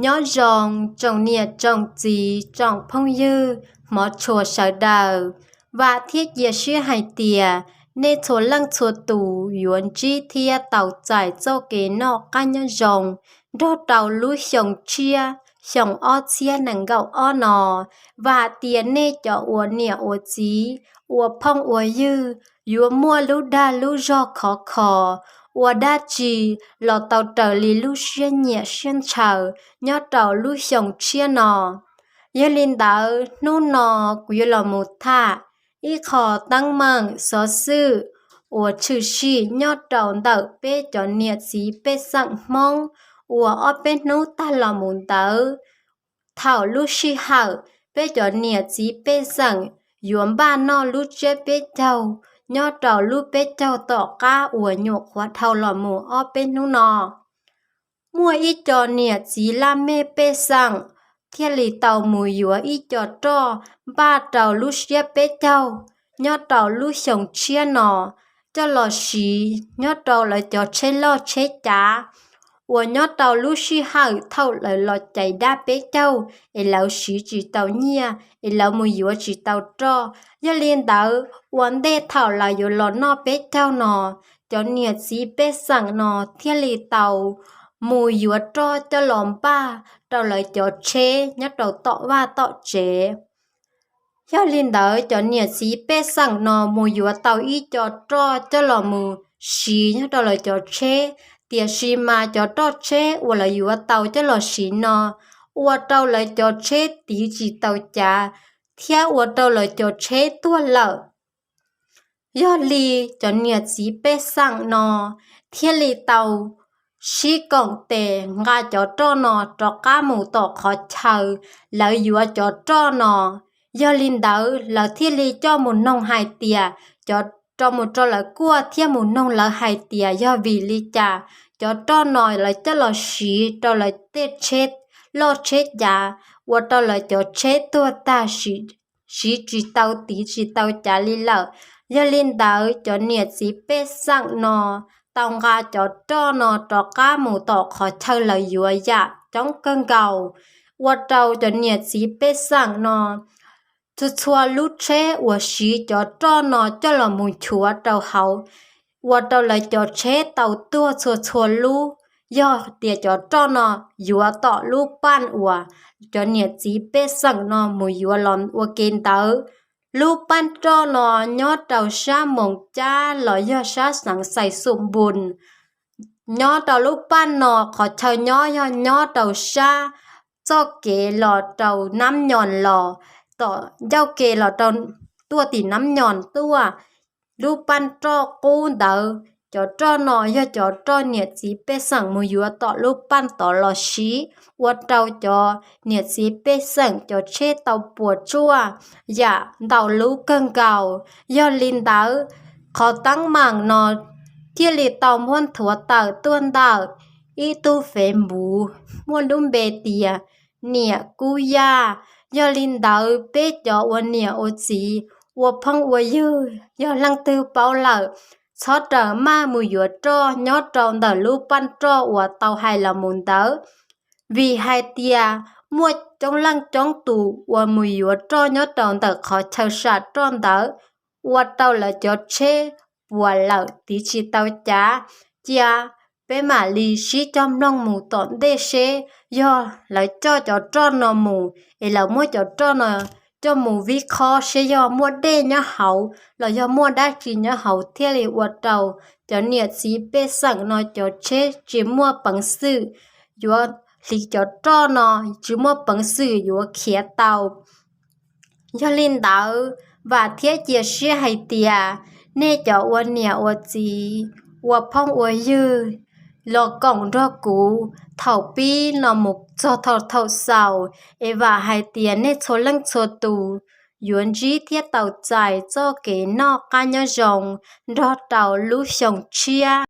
Nyob zoo tsoom niam tsoom txiv tsoom phooj ywg hmov tshua sawv daws. Vam thiab cia siab hais tias nej txhua leej txhua tus yuav ntsib thiab tau txais txoj kev noj qab nyob zoo nrog rau lub xyoo tshiab, xyoo ob txhiab nees nkaum ob no. Vam tias nej cov ua niam ua txiv, ua phooj ua ywg yuav muaj lub dag lub zog khov kho, ua dab tsi los tau raws li lub siab nyiam siab ntshaw nyob rau lub xyoo tshiab no. Yog li ntawd hnub no kuv yuav los mus tham ib qho teeb meem xov xwm uas tshwm sim nyob rau ntawm peb cov niam txiv pej xeem Hmoob uas ob peb hnub tag los mus ntawd. Thaum lub sij hawm peb cov niam txiv pej xeem yuav npaj noj lub tsiab peb caug nyob rau lub peb caug tom qab uas nyuam qhuav dhau los mus ob peb hnub no, muaj ib co niam txiv laj mej pej xeem thiaj li tau mus yuav ib co roj npaj rau lub tsiab peb caug nyob rau lub xyoo tshiab no coj los siv nyob rau lawv cov tsheb loj tsheb cav uas nyob rau lub sij hawm thaum lawv los cais dab peb caug es lawv siv tsis tau nyiaj es lawv mus yuav tsis tau roj. Yog li ntawd ua ntej thaum lawv yuav los noj peb caug no, cov niam txiv pej xeem no thiaj li tau mus yuav roj coj los npaj rau lawv cov tsheb nyob rau tom vaj tom tsev. Yog li ntawd cov niam txiv pej xeem no mus yuav tau ib co roj coj los mus siv nyob rau lawv cov tsheb, tiam sis mas cov roj tsheb uas lawv yuav tau coj los siv no ua rau lawv cov tsheb tiv tsis tau cav thiab ua rau lawv cov tsheb tuag lawm. Yog li cov niam txiv pej xeem no thiaj li tau sib koom tes nqa cov roj no rov qab mus tom qhov chaw lawv yuav cov roj no. Yog li ntawd lawv thiaj li coj mus noog hais tias, cov rau mus rau lawv kuaj thiab mus noog lawv hais tias yog vim li cas cov roj no lawv coj los siv rau lawv tej tsheb loj tsheb cav ua rau lawv cov tsheb tuag tag, siv tsis tau tiv tsis tau cav li lawm. Yog li ntawd cov niam txiv pej xeem no tau nqa cov roj no rov qab mus tom qhov chaw lawv yuav yam coob kawg nkaus, ua rau cov niam txiv pej xeem no txhua txhua lub tsheb uas siv cov roj no coj los mus nchuav rau hauv, ua rau lawv cov tsheb tau tuag txhua txhua lub. Yog tias cov roj no yuav tom lub paj uas cov niam txiv pej xeem no mus yuav los ua ke ntawd, lub paj roj no nyob rau sab Moos Cab los yog sab xeev Xais Xum Npus. Nyob rau lub paj no qhov chaw nyob yog nyob rau sab txoj kev los rau Nab Nyoos los, tom ncauj ke los rau tuaj tim Nab Nyoos tuaj. Lub paj roj qub ntawd, cov roj no yog cov roj niam txiv pej xeem mus yuav tom lub paj tod los siv, ua rau cov niam txiv pej xeem cov tsheb tau puas tsuaj yam ntau lub kawg nkaus. Yog li ntawd, qhov teeb meem no thiaj li tau muab nthuav tawm tuaj ntawm ib tug Facebook muaj lub npe tias Niam Kub Yaj. Yog li ntawd peb cov ua niam ua txiv, ua phooj ua ywg, yog leej twg paub lawm, txhob rawm maj mus yuav roj nyob rau ntawm lub paj roj uas tau hais los mus ntawd, vim hais tias muaj coob leej coob tus uas mus yuav roj nyob rau ntawm qhov chaw sam roj ntawd, ua rau lawv cov tsheb puas lawm tiv tsis tau cav. Cia peb mam li sib cog mloog mus tom ntej seb yog lawv coj cov roj no mus es lawv muab cov roj no coj mus vij khob seb yog muaj dej nyob hauv los yog muaj dab tsi nyob hauv thiaj li ua rau cov niam txiv pej xeem no cov tsheb tsis muaj peev xwm yuav hliv cov roj no, tsis muaj peev xwm yuav khiav tau. Yog li ntawd, vam thiab cia siab hais tias nej cov ua niam ua txiv, ua phooj ua ywg, los koom nrog kuv thaum pib no mus txog thaum thaum xaus, es vam hais tias nej txhua leej txhua tus yuav ntsib thiab tau txais txoj kev noj qab nyob zoo nrog rau lub xyoo tshiab.